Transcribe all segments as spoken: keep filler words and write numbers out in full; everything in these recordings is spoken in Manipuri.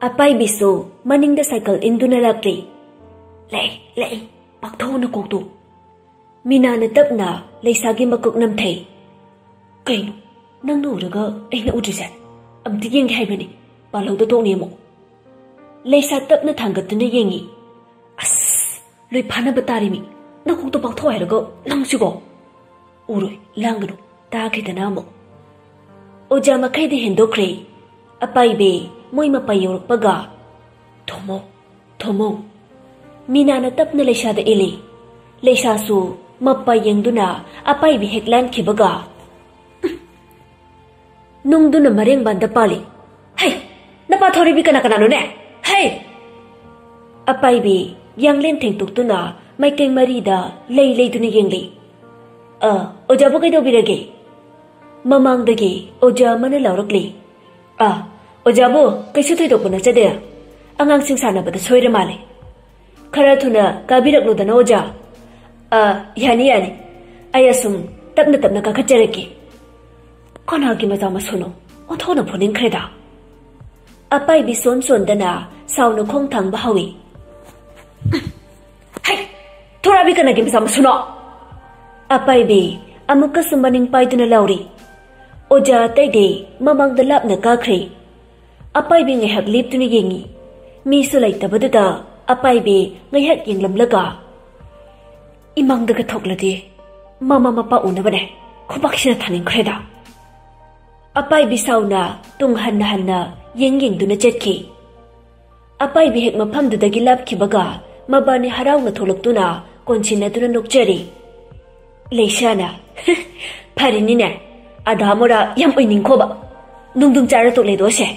ꯑꯄꯥꯏꯕꯤꯁꯨ ꯃꯅꯤꯡꯗ ꯁꯥꯏꯀꯜ ꯏꯟꯗꯨꯅ ꯂꯥꯛꯂꯤ꯫ "ꯂꯩ, ꯂꯩ, ꯄꯥꯛꯊꯣꯛꯎ ꯅꯀꯣꯛꯇꯨ꯫" ꯃꯤꯅꯥꯅ ꯇꯞꯅ ꯂꯩꯁꯥꯒꯤ ꯃꯀꯣꯛ ꯅꯝꯊꯩ꯫ "ꯀꯩꯅꯣ, ꯅꯪꯅ ꯎꯔꯒ ꯑꯩꯅ ꯎꯗ꯭ꯔꯤꯁꯦ? ꯑꯝꯇ ꯌꯦꯡꯒꯦ ꯍꯥꯏꯕꯅꯤ, ꯄꯥꯜꯍꯧꯗ ꯇꯣꯛꯅꯤ ꯑꯃꯨꯛ꯫" ꯂꯩꯁꯥ ꯇꯞꯅ ꯊꯥꯡꯒꯠꯇꯨꯅ ꯌꯦꯡꯉꯤ꯫ "ꯑꯁ, ꯂꯣꯏ ꯐꯥꯅꯕ ꯇꯥꯔꯤꯃꯤ꯫ ꯅꯀꯣꯛꯇꯣ ꯄꯥꯛꯊꯣꯛ ꯍꯥꯏꯔꯒ ꯅꯪꯁꯤꯀꯣ꯫" "ꯎꯔꯣꯏ, ꯂꯥꯡꯒꯅꯨ, ꯇꯥꯈꯤꯗꯅ ꯑꯃꯨꯛ꯫" ꯑꯣꯖꯥ ꯃꯈꯩꯗꯤ ꯍꯦꯟꯗꯣꯛꯈ꯭ꯔꯦ꯫ ꯑꯄꯥꯏꯕꯤ ꯃꯣꯏ ꯃꯄꯥ ꯌꯧꯔꯛꯄꯒ, "ꯊꯣꯝꯃꯣ, ꯊꯣꯝꯃꯣ꯫" ꯃꯤꯅꯥꯅ ꯇꯞꯅ ꯂꯩꯁꯥꯗ ꯏꯜꯂꯤ꯫ ꯂꯩꯁꯥꯁꯨ ꯃꯄꯥ ꯌꯦꯡꯗꯨꯅ ꯑꯄꯥꯏꯕꯤ ꯍꯦꯛ ꯂꯥꯟꯈꯤꯕꯒ, ꯅꯨꯡꯗꯨꯅ ꯃꯔꯦꯡꯕꯥꯟꯗ ꯄꯥꯜꯂꯤ꯫ "ꯍꯩ! ꯅꯄꯥ ꯊꯧꯔꯤꯕꯤ ꯀꯅꯥ ꯀꯅꯥꯅꯣꯅꯦ? ꯍꯩ!" ꯑꯄꯥꯏꯕꯤ ꯌꯥꯡꯂꯦꯟ ꯊꯦꯡꯇꯣꯛꯇꯨꯅ ꯃꯥꯏꯀꯩ ꯃꯔꯤꯗ ꯂꯩ ꯂꯩꯗꯨꯅ ꯌꯦꯡꯂꯤ꯫ "ꯑ, ꯑꯣꯖꯥꯕꯨ ꯀꯩꯗꯧꯕꯤꯔꯒꯦ?" ꯃꯃꯥꯡꯗꯒꯤ ꯑꯣꯖꯥ ꯑꯃꯅ ꯂꯥꯎꯔꯛꯂꯤ꯫ "ꯑ, ꯑꯣꯖꯥꯕꯨ ꯀꯩꯁꯨ ꯊꯣꯏꯗꯣꯛꯄ ꯅꯠꯆꯗꯦ꯫ ꯑꯉꯥꯡꯁꯤꯡ ꯁꯥꯟꯅꯕꯗ ꯁꯣꯏꯔ ꯃꯥꯜꯂꯦ꯫ ꯈꯔ ꯊꯨꯅ ꯀꯥꯕꯤꯔꯛꯂꯨꯗꯅ, ꯑꯣꯖꯥ꯫" "ꯑ, ꯌꯥꯅꯤ, ꯌꯥꯅꯤ꯫ ꯑꯩ ꯑꯁꯨꯝ ꯇꯞꯅ ꯇꯞꯅ ꯀꯥꯈꯠꯆꯔꯛꯀꯦ꯫" "ꯀꯅꯥꯒꯤ ꯃꯆꯥ ꯃꯁꯨꯅꯣ? ꯑꯣꯟꯊꯣꯛꯅ ꯐꯨꯅꯤꯡꯈ꯭ꯔꯦꯗ!" ꯑꯄꯥꯏꯕꯤ ꯁꯣꯟ ꯁꯣꯟꯗꯅ ꯁꯥꯎꯅ ꯈꯣꯡ ꯊꯥꯡꯕ ꯍꯧꯏ꯫ "ꯍꯩ! ꯊꯣꯔꯥꯕꯤ ꯀꯅꯥꯒꯤ ꯃꯆꯥ ꯃꯁꯨꯅꯣ?" ꯑꯄꯥꯏꯕꯤ ꯑꯃꯨꯛꯀꯁꯨ ꯃꯅꯤꯡ ꯄꯥꯏꯗꯨꯅ ꯂꯥꯎꯔꯤ꯫ ꯑꯣꯖꯥ ꯑꯇꯩꯗꯤ ꯃꯃꯥꯡꯗ ꯂꯥꯞꯅ ꯀꯥꯈ꯭ꯔꯦ꯫ ꯑꯄꯥꯏꯕꯤ ꯉꯥꯏꯍꯥꯛ ꯂꯦꯞꯇꯨꯅ ꯌꯦꯡꯉꯤ꯫ ꯃꯤꯁꯨ ꯂꯩꯇꯕꯗꯨꯗ ꯑꯄꯥꯏꯕꯤ ꯉꯥꯏꯍꯥꯛ ꯌꯦꯡꯂꯝꯂꯒ, "ꯏꯃꯥꯡꯗꯒ ꯊꯣꯛꯂꯗꯤ ꯃꯃꯥ ꯃꯄꯥ ꯎꯅꯕꯅꯦ, ꯈꯨꯕꯥꯛꯁꯤꯅ ꯊꯥꯅꯤꯡꯈ꯭ꯔꯦꯗ꯫" ꯑꯄꯥꯏꯕꯤ ꯁꯥꯎꯅ ꯇꯨꯡ ꯍꯟꯅ ꯍꯟꯅ ꯌꯦꯡ ꯌꯦꯡꯗꯨꯅ ꯆꯠꯈꯤ꯫ ꯑꯄꯥꯏꯕꯤ ꯍꯦꯛ ꯃꯐꯝꯗꯨꯗꯒꯤ ꯂꯥꯞꯈꯤꯕꯒ ꯃꯕꯥꯅꯤ ꯍꯔꯥꯎꯅ ꯊꯣꯛꯂꯛꯇꯨꯅ ꯀꯣꯟꯁꯤꯟꯅꯗꯨꯅ ꯅꯣꯛꯆꯔꯤ꯫ ꯂꯩꯁꯥꯅ, "ꯐꯔꯤꯅꯤꯅꯦ, ꯑꯗꯥ ꯃꯣꯔꯥ ꯌꯥꯝ ꯑꯣꯏꯅꯤꯡꯈꯣꯕ꯫ ꯅꯨꯡꯗꯨꯝ ꯆꯥꯔ ꯇꯣꯛꯂꯦꯗꯣꯁꯦ꯫"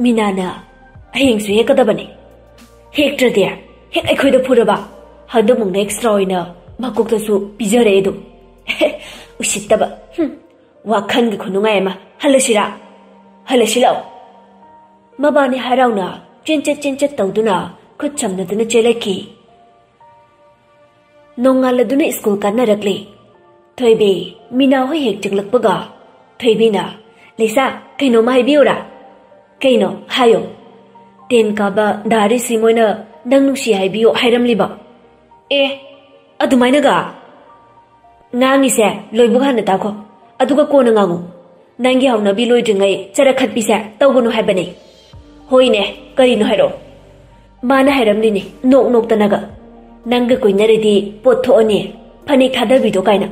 ꯃꯤꯅꯥꯅ, "ꯍꯌꯦꯡꯁꯨ ꯍꯦꯛꯀꯗꯕꯅꯤ꯫ ꯍꯦꯛꯇ꯭ꯔꯗꯤ ꯍꯦꯛ ꯑꯩꯈꯣꯏꯗ ꯐꯨꯔꯕ, ꯍꯟꯗꯛꯃꯨꯛꯅ ꯑꯦꯛꯁꯇ꯭ꯔꯥ ꯑꯣꯏꯅ ꯃꯀꯣꯛꯇꯁꯨ ꯄꯤꯖꯔꯦ ꯑꯗꯨꯝ꯫" "ꯎꯁꯤꯠꯇꯕ꯫ ꯍꯨꯝ, ꯋꯥꯈꯜꯒꯤ ꯈꯨꯅꯨꯡꯉꯥꯏ ꯑꯃ꯫ ꯍꯜꯂꯁꯤꯔꯥ? ꯍꯜꯂꯁꯤ ꯂꯥꯛꯑꯣ꯫" ꯃꯕꯥꯅꯤ ꯍꯔꯥꯎꯅ ꯆꯦꯟꯆꯠ ꯆꯦꯟꯆꯠ ꯇꯧꯗꯨꯅ ꯈꯨꯠ ꯁꯝꯅꯗꯨꯅ ꯆꯦꯜꯂꯛꯈꯤ꯫ ꯅꯣꯡꯉꯥꯜꯂꯗꯨꯅ ꯁ꯭ꯀꯨꯜ ꯀꯥꯟꯅꯔꯛꯂꯦ꯫ ꯊꯣꯏꯕꯤ ꯃꯤꯅꯥ ꯍꯣꯏ ꯍꯦꯛ ꯆꯪꯂꯛꯄꯒ ꯊꯣꯏꯕꯤꯅ, "ꯂꯤꯁꯥ, ꯀꯩꯅꯣꯝꯃ ꯍꯥꯏꯕꯤꯌꯨꯔꯥ?" "ꯀꯩꯅꯣ? ꯍꯥꯏꯌꯣ꯫" ꯇꯦꯟ ꯀꯥꯕ ꯗꯥ ꯔꯤꯁꯤ ꯃꯣꯏꯅ ꯅꯪ ꯅꯨꯡꯁꯤ ꯍꯥꯏꯕꯤꯌꯨ ꯍꯥꯏꯔꯝꯂꯤꯕ? ꯑꯦ, ꯑꯗꯨꯃꯥꯏꯅꯒ? ꯉꯥꯡꯉꯤꯁꯦ ꯂꯣꯏꯕꯒ ꯍꯥꯟꯅ ꯇꯥꯈꯣ, ꯑꯗꯨꯒ ꯀꯣꯟꯅ ꯉꯥꯡꯉꯨ꯫ ꯅꯪꯒꯤ ꯍꯧꯅꯕꯤ ꯂꯣꯏꯗ꯭ꯔꯤꯉꯩ ꯆꯔꯛ ꯈꯠꯄꯤꯁꯦ ꯇꯧꯒꯅꯨ ꯍꯥꯏꯕꯅꯤ꯫ ꯍꯣꯏꯅꯦ, ꯀꯔꯤꯅꯣ ꯍꯥꯏꯔꯛꯑꯣ꯫ ꯃꯥꯅ ꯍꯥꯏꯔꯝꯂꯤꯅꯤ ꯅꯣꯛ ꯅꯣꯛꯇꯅꯒ, "ꯅꯪꯒ ꯀꯣꯏꯅꯔꯗꯤ ꯄꯣꯠ ꯊꯣꯛꯑꯅꯤ, ꯐꯅꯦꯛ ꯊꯥꯗꯕꯤꯗꯣ" ꯀꯥꯏꯅ꯫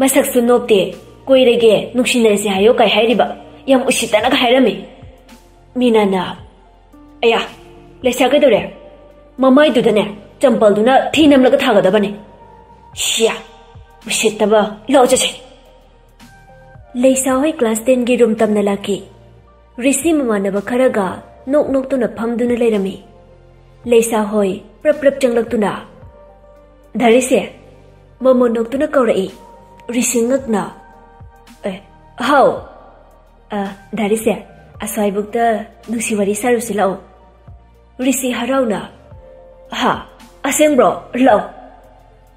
ꯃꯁꯛꯁꯨ ꯅꯣꯞꯇꯦ, "ꯀꯣꯏꯔꯒꯦ, ꯅꯨꯡꯁꯤꯅꯔꯁꯦ ꯍꯥꯏꯌꯣ" ꯀꯥꯏ ꯍꯥꯏꯔꯤꯕ꯫ ꯌꯥꯝ ꯎꯁꯤꯠꯇꯅꯒ ꯍꯥꯏꯔꯝꯃꯤ꯫ ꯃꯤꯅꯥꯅ, "ꯑꯌꯥ, ꯂꯩꯁꯥ ꯀꯩꯗꯧꯔꯦ? ꯃꯃꯥꯏꯗꯨꯗꯅꯦ ꯆꯝꯄꯜꯗꯨꯅ ꯊꯤ ꯅꯝꯂꯒ ꯊꯥꯒꯗꯕꯅꯦ꯫ ꯁꯤꯌꯥ, ꯎꯁꯤꯠꯇꯕ, ꯂꯥꯛꯑꯣ ꯆꯠꯁꯦ"꯫ ꯂꯩꯁꯥ ꯍꯣꯏ ꯀ꯭ꯂꯥꯁ ꯇꯦꯟꯒꯤ ꯔꯨꯝ ꯇꯝꯅ ꯂꯥꯛꯈꯤ꯫ ꯔꯤꯁꯤ ꯃꯃꯥꯟꯅꯕ ꯈꯔꯒ ꯅꯣꯛ ꯅꯣꯛꯇꯨꯅ ꯐꯝꯗꯨꯅ ꯂꯩꯔꯝꯃꯤ꯫ ꯂꯩꯁꯥ ꯍꯣꯏ ꯄ꯭ꯔꯞ ꯄ꯭ꯔꯞ ꯆꯪꯂꯛꯇꯨꯅ, "ꯗꯥ ꯔꯤꯁꯤ?" ꯃꯃꯣꯟ ꯅꯣꯛꯇꯨꯅ ꯀꯧꯔꯛꯏ꯫ ꯔꯤꯁꯤ ꯉꯛꯅ, "ꯑꯦ, ꯍꯥꯎ꯫ ꯑ, ꯗꯥ ꯔꯤꯁꯤ, ꯑꯁ꯭ꯋꯥꯏꯕꯨꯛꯇ ꯅꯨꯡꯁꯤ ꯋꯥꯔꯤ ꯁꯥꯔꯨꯁꯤ ꯂꯥꯛꯑꯣ"꯫ ꯔꯤꯁꯤ ꯍꯔꯥꯎꯅ, "ꯍꯥ, ꯑꯁꯦꯡꯕ꯭ꯔꯣ? ꯂꯥꯛꯑꯣ"꯫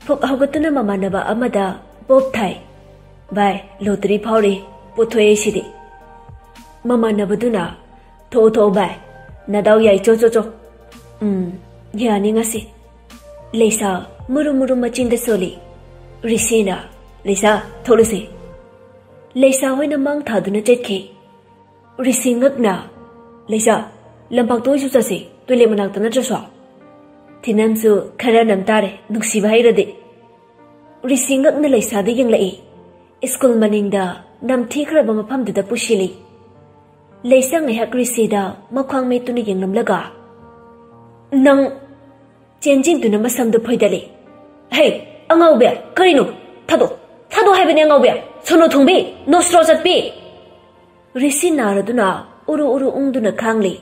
ꯐꯨꯛ ꯍꯧꯒꯠꯇꯨꯅ ꯃꯃꯥꯟꯅꯕ ꯑꯃꯗ ꯄꯣꯞ ꯊꯥꯏ꯫ "ꯚꯥꯏ, ꯂꯣꯇꯔꯤ ꯐꯥꯎꯔꯦ, ꯄꯨꯊꯣꯛꯑꯦ ꯁꯤꯗꯤ"꯫ ꯃꯃꯥꯟꯅꯕꯗꯨꯅ, "ꯊꯣꯛꯑꯣ, ꯊꯣꯛꯑꯣ ꯚꯥꯏ, ꯅꯗꯥꯎ ꯌꯥꯏ, ꯆꯣ, ꯆꯣ, ꯆꯣ"꯫ "ꯎꯝ, ꯌꯥꯅꯤ ꯉꯁꯤ"꯫ ꯂꯩꯁꯥ ꯃꯨꯔꯨꯝ ꯃꯨꯔꯨꯝ ꯃꯆꯤꯟꯗ ꯁꯣꯜꯂꯤ꯫ ꯔꯤꯁꯤꯅ, "ꯂꯩꯁꯥ, ꯊꯣꯛꯂꯁꯤ"꯫ ꯂꯩꯁꯥ ꯍꯣꯏꯅ ꯃꯥꯡ ꯊꯥꯗꯨꯅ ꯆꯠꯈꯤ꯫ ꯔꯤꯁꯤ ꯉꯛꯅ, "ꯂꯩꯁꯥ, ꯂꯝꯄꯥꯛꯇ ꯑꯣꯏꯁꯨ ꯆꯠꯁꯤ, ꯇꯣꯏꯂꯦꯠ ꯃꯅꯥꯛꯇ ꯅꯠꯇ꯭ꯔꯁꯨ꯫ ꯊꯤꯅꯝꯁꯨ ꯈꯔ ꯅꯝ ꯇꯥꯔꯦ, ꯅꯨꯡꯁꯤꯕ ꯍꯩꯔꯗꯤ"꯫ ꯔꯤꯁꯤ ꯉꯛꯅ ꯂꯩꯁꯥꯗ ꯌꯦꯡꯂꯛꯏ꯫ ꯁ꯭ꯀꯨꯜ ꯃꯅꯤꯡꯗ ꯅꯝꯊꯤꯈ꯭ꯔꯕ ꯃꯐꯝꯗꯨꯗ ꯄꯨꯁꯤꯜꯂꯤ꯫ ꯂꯩꯁꯥ ꯉꯥꯏꯍꯥꯛ ꯔꯤꯁꯤꯗ ꯃꯈ꯭ꯋꯥꯡ ꯃꯦꯠꯇꯨꯅ ꯌꯦꯡꯂꯝꯂꯒ, "ꯅꯪ"꯫ ꯆꯦꯟꯖꯤꯟꯗꯨꯅ ꯃꯁꯝꯗꯨ ꯐꯣꯏꯗꯠꯂꯤ꯫ "ꯍꯦ, ꯑꯉꯥꯎꯕꯤ, ꯀꯔꯤꯅꯣ? ꯊꯥꯗꯣꯛ, ꯊꯥꯗꯣꯛ ꯍꯥꯏꯕꯅꯦ ꯑꯉꯥꯎꯕꯤ! ꯁꯣꯅꯣ ꯊꯨꯡꯕꯤ! ꯅꯣꯁꯇ꯭ꯔꯣ ꯆꯠꯄꯤ!" ꯔꯤꯁꯤ ꯅꯥꯔꯗꯨꯅ ꯎꯔꯨ ꯎꯔꯨ ꯎꯪꯗꯨꯅ ꯈꯥꯡꯂꯤ꯫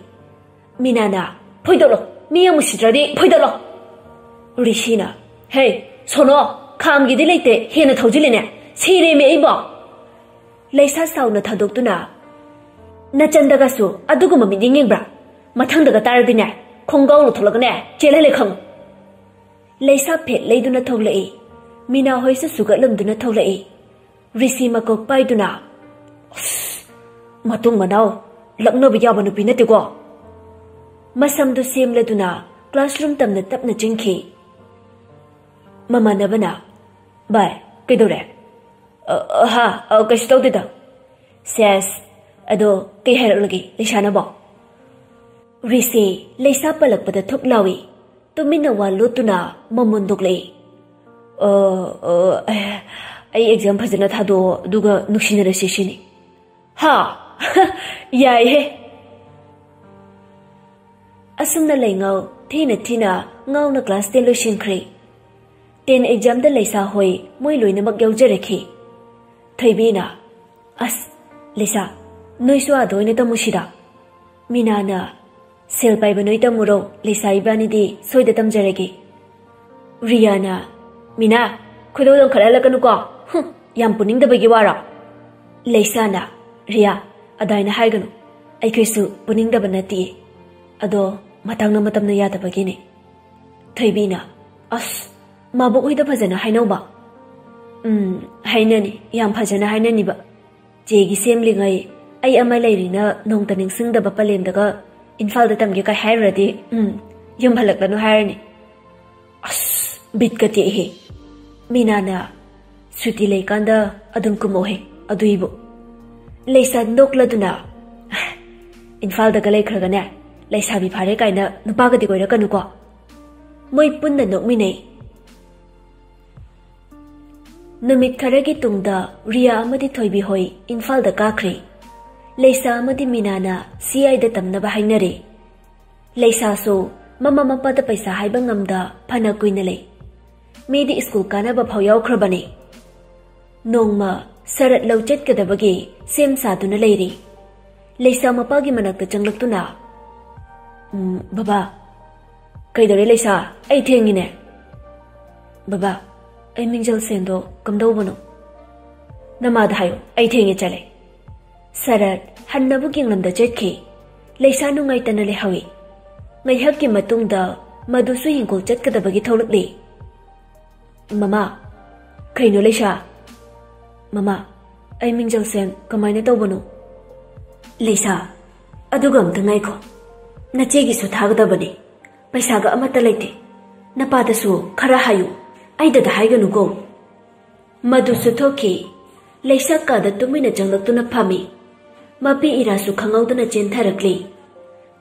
ꯃꯤꯅꯥꯅ, "ꯐꯣꯏꯗꯠꯂꯣ, ꯃꯤ ꯌꯥꯝ ꯎꯁꯤꯠꯇ꯭ꯔꯗꯤ ꯐꯣꯏꯗꯠꯂꯣ"꯫ ꯔꯤꯁꯤꯅ, "ꯍꯦ, ꯁꯣꯅꯣ, ꯈꯥꯝꯒꯤꯗꯤ ꯂꯩꯇꯦ, ꯍꯦꯟꯅ ꯊꯧꯖꯤꯜꯂꯤꯅꯦ, ꯁꯤꯔꯦꯃꯤ ꯑꯩꯕꯣ!" ꯂꯩꯁꯥ ꯁꯥꯎꯅ ꯊꯥꯗꯣꯛꯇꯨꯅ, "ꯅꯆꯟꯗꯒꯁꯨ ꯑꯗꯨꯒꯨꯝꯕ ꯃꯤꯠꯌꯦꯡ ꯌꯦꯡꯕ꯭ꯔꯥ? ꯃꯊꯪꯗꯒ ꯇꯥꯔꯗꯤꯅꯦ, ꯈꯣꯡꯒꯥꯎ ꯂꯧꯊꯣꯛꯂꯒꯅꯦ ꯆꯦꯜꯍꯜꯂꯦ ꯈꯪꯉꯨ"꯫ ꯂꯩꯁꯥ ꯐꯦꯠ ꯂꯩꯗꯨꯅ ꯊꯣꯛꯂꯛꯏ꯫ ꯃꯤꯅꯥ ꯍꯣꯏꯁꯨ ꯁꯨꯒꯠꯂꯝꯗꯨꯅ ꯊꯣꯛꯂꯛꯏ꯫ ꯔꯤꯁꯤ ꯃꯀꯣꯛ ꯄꯥꯏꯗꯨꯅ, "ꯑꯁ, ꯃꯇꯨꯡ ꯃꯅꯥꯎ ꯂꯛꯅꯕ ꯌꯥꯕ ꯅꯨꯄꯤ ꯅꯠꯇꯦꯀꯣ"꯫ ꯃꯁꯝꯗꯨ ꯁꯦꯝꯂꯗꯨꯅ classroom ꯇꯝꯅ ꯇꯞꯅ ꯆꯪꯈꯤ꯫ ꯃꯃꯥꯟꯅꯕꯅ, "ꯚꯥꯏ, ꯀꯩꯗꯧꯔꯦ?" "ꯑ, ꯑ, ꯍꯥ, ꯑ, ꯀꯩꯁꯨ ꯇꯧꯗꯦꯗ꯫" "ꯁꯦꯁ, ꯑꯗꯣ ꯀꯩ ꯍꯥꯏꯔꯛꯂꯒꯦ ꯂꯩꯁꯥꯅꯕꯣ?" ꯔꯤꯁꯦ ꯂꯩꯁꯥ ꯄꯜꯂꯛꯄꯗ ꯊꯨꯞ ꯂꯥꯎꯏ꯫ ꯇꯨꯃꯤꯟꯅ ꯋꯥ ꯂꯣꯠꯇꯨꯅ ꯃꯃꯣꯟ ꯅꯣꯛꯂꯛꯏ꯫ "ꯑ, ꯑ, ꯑꯦ, ꯑꯩ exam ꯐꯖꯅ ꯊꯥꯗꯣꯛꯑꯣ, ꯑꯗꯨꯒ ꯅꯨꯡꯁꯤꯅꯔꯁꯤ ꯁꯤꯅꯤ꯫" "ꯍꯥ? ꯌꯥꯏꯍꯦ꯫" ꯑꯁꯨꯝꯅ ꯂꯩꯉꯥꯎ ꯊꯤꯅ ꯊꯤꯅ ꯉꯥꯎꯅ class ten ꯂꯣꯏꯁꯤꯟꯈ꯭ꯔꯦ꯫ Ten examꯗ ꯂꯩꯁꯥ ꯍꯣꯏ ꯃꯣꯏ ꯂꯣꯏꯅꯃꯛ ꯌꯥꯎꯖꯔꯛꯈꯤ꯫ ꯊꯣꯏꯕꯤꯅ, "ꯑꯁ, ꯂꯩꯁꯥ, ꯅꯣꯏꯁꯨ ꯑꯥꯗ ꯑꯣꯏꯅ ꯇꯝꯃꯨꯁꯤꯗ꯫" ꯃꯤꯅꯥꯅ, "ꯁꯦꯜ ꯄꯥꯏꯕ ꯅꯣꯏ ꯇꯝꯃꯨꯔꯣ, ꯂꯩꯁꯥ ꯏꯕꯥꯅꯤꯗꯤ ꯁꯣꯏꯗ ꯇꯝꯖꯔꯒꯦ꯫" ꯔꯤꯌꯥꯅ, "ꯃꯤꯅꯥ, ꯈꯣꯏꯗꯧ ꯂꯪꯈꯠꯍꯜꯂꯛꯀꯅꯨꯀꯣ꯫ ꯍꯨꯝ, ꯌꯥꯝ ꯄꯨꯅꯤꯡꯗꯕꯒꯤ ꯋꯥꯔꯣ?" ꯂꯩꯁꯥꯅ, "ꯔꯤꯌꯥ, ꯑꯗꯥꯏꯅ ꯍꯥꯏꯒꯅꯨ꯫ ꯑꯩꯈꯣꯏꯁꯨ ꯄꯨꯅꯤꯡꯗꯕ ꯅꯠꯇꯤꯌꯦ꯫ ꯑꯗꯣ ꯃꯇꯥꯡꯅ ꯃꯇꯝꯅ ꯌꯥꯗꯕꯒꯤꯅꯦ꯫" ꯊꯣꯏꯕꯤꯅ, "ꯑꯁ, ꯃꯥꯕꯣꯛ ꯍꯣꯏꯗ ꯐꯖꯅ ꯍꯥꯏꯅꯧꯕ꯫" "ꯎꯝ, ꯍꯥꯏꯅꯅꯤ, ꯌꯥꯝ ꯐꯖꯅ ꯍꯥꯏꯅꯅꯤꯕ꯫ ꯆꯦꯒꯤ ꯁꯦꯝꯂꯤꯉꯩ ꯑꯩ ꯑꯃ ꯂꯩꯔꯤꯅ ꯅꯣꯡꯇ ꯅꯤꯡꯁꯤꯡꯗꯕ ꯄꯂꯦꯝꯗꯒ ꯏꯝꯐꯥꯜꯗ ꯇꯝꯒꯦ ꯀꯥꯏ ꯍꯥꯏꯔꯨꯔꯗꯤ, ꯎꯝ, ꯌꯨꯝ ꯍꯜꯂꯛꯂꯅꯨ ꯍꯥꯏꯔꯅꯤ꯫" ꯑꯁ, ꯕꯤꯠꯀ ꯇꯦꯛꯏꯍꯦ꯫ ꯃꯤꯅꯥꯅ, "ꯁꯨꯇꯤ ꯂꯩꯀꯥꯟꯗ ꯑꯗꯨꯝ ꯀꯨꯝꯃꯛꯎꯍꯦ, ꯑꯗꯨꯏꯕꯨ꯫" ꯂꯩꯁꯥ ꯅꯣꯛꯂꯗꯨꯅ, "ꯏꯝꯐꯥꯜꯗꯒ ꯂꯩꯈ꯭ꯔꯒꯅꯦ, ꯂꯩꯁꯥꯕꯤ ꯐꯥꯔꯦ ꯀꯥꯏꯅ ꯅꯨꯄꯥꯒꯗꯤ ꯀꯣꯏꯔꯛꯀꯅꯨꯀꯣ꯫" ꯃꯣꯏ ꯄꯨꯟꯅ ꯅꯣꯛꯃꯤꯟꯅꯩ꯫ ꯅꯨꯃꯤꯠ ꯈꯔꯒꯤ ꯇꯨꯡꯗ ꯔꯤꯌꯥ ꯑꯃꯗꯤ ꯊꯣꯏꯕꯤ ꯍꯣꯏ ꯏꯝꯐꯥꯜꯗ ꯀꯥꯈ꯭ꯔꯦ꯫ ꯂꯩꯁꯥ ꯑꯃꯗꯤ ꯃꯤꯅꯥꯅ ꯁꯤ ꯑꯥꯏꯗ ꯇꯝꯅꯕ ꯍꯥꯏꯅꯔꯦ꯫ ꯂꯩꯁꯥꯁꯨ ꯃꯃꯥ ꯃꯄꯥꯗ ꯄꯩꯁꯥ ꯍꯥꯏꯕ ꯉꯝꯗ ꯐꯅ ꯀꯨꯏꯅ ꯂꯩ꯫ ꯃꯤꯗꯤ ꯁ꯭ꯀꯨꯜ ꯀꯥꯅꯕ ꯐꯥꯎ ꯌꯥꯎꯈ꯭ꯔꯕꯅꯤ꯫ ꯅꯣꯡꯃ ꯁꯔꯠ ꯂꯧ ꯆꯠꯀꯗꯕꯒꯤ ꯁꯦꯝ ꯁꯥꯗꯨꯅ ꯂꯩꯔꯤ꯫ ꯂꯩꯁꯥ ꯃꯄꯥꯒꯤ ꯃꯅꯥꯛꯇ ꯆꯪꯂꯛꯇꯨꯅ, "ꯎꯝ, ꯕꯕꯥ꯫" "ꯀꯩꯗꯧꯔꯦ ꯂꯩꯁꯥ? ꯑꯩ ꯊꯦꯡꯉꯤꯅꯦ꯫" "ꯕꯕꯥ, ꯑꯩ ꯃꯤꯡꯖꯦꯜ ꯁꯦꯟꯗꯣ ꯀꯝꯗꯧꯕꯅꯣ?" "ꯅꯃꯥꯗ ꯍꯥꯏꯌꯣ, ꯑꯩ ꯊꯦꯡꯉꯦ ꯆꯠꯂꯦ꯫" ꯁꯔꯠ ꯍꯟꯅꯕꯨ ꯌꯦꯡꯂꯝꯗ ꯆꯠꯈꯤ꯫ ꯂꯩꯁꯥ ꯅꯨꯡꯉꯥꯏꯇꯅ ꯂꯩꯍꯧꯏ꯫ ꯉꯥꯏꯍꯥꯛꯀꯤ ꯃꯇꯨꯡꯗ ꯃꯗꯨꯁꯨ ꯍꯤꯡꯒꯣꯜ ꯆꯠꯀꯗꯕꯒꯤ ꯊꯣꯛꯂꯛꯂꯤ꯫ "ꯃꯃꯥ꯫" "ꯀꯩꯅꯣ ꯂꯩꯁꯥ?" "ꯃꯃꯥ, ꯑꯩ ꯃꯤꯡꯖꯦꯜ ꯁꯦꯟ ꯀꯃꯥꯏꯅ ꯇꯧꯕꯅꯣ?" "ꯂꯩꯁꯥ, ꯑꯗꯨꯒ ꯑꯝꯇ ꯉꯥꯏꯈꯣ꯫" "ꯅꯆꯦꯒꯤꯁꯨ ꯊꯥꯒꯗꯕꯅꯤ꯫ ꯄꯩꯁꯥꯒ ꯑꯃꯠꯇ ꯂꯩꯇꯦ꯫ ꯅꯄꯥꯗꯁꯨ ꯈꯔ ꯍꯥꯏꯌꯨ꯫ ꯑꯩꯗꯗ ꯍꯥꯏꯒꯅꯨꯀꯣ꯫" ꯃꯗꯨꯁꯨ ꯊꯣꯛꯈꯤ꯫ ꯂꯩꯁꯥ ꯀꯥꯗ ꯇꯨꯃꯤꯟꯅ ꯆꯪꯂꯛꯇꯨꯅ ꯐꯝꯃꯤ꯫ ꯃꯄꯤ ꯏꯔꯥꯁꯨ ꯈꯪꯍꯧꯗꯅ ꯆꯦꯟꯊꯔꯛꯂꯤ꯫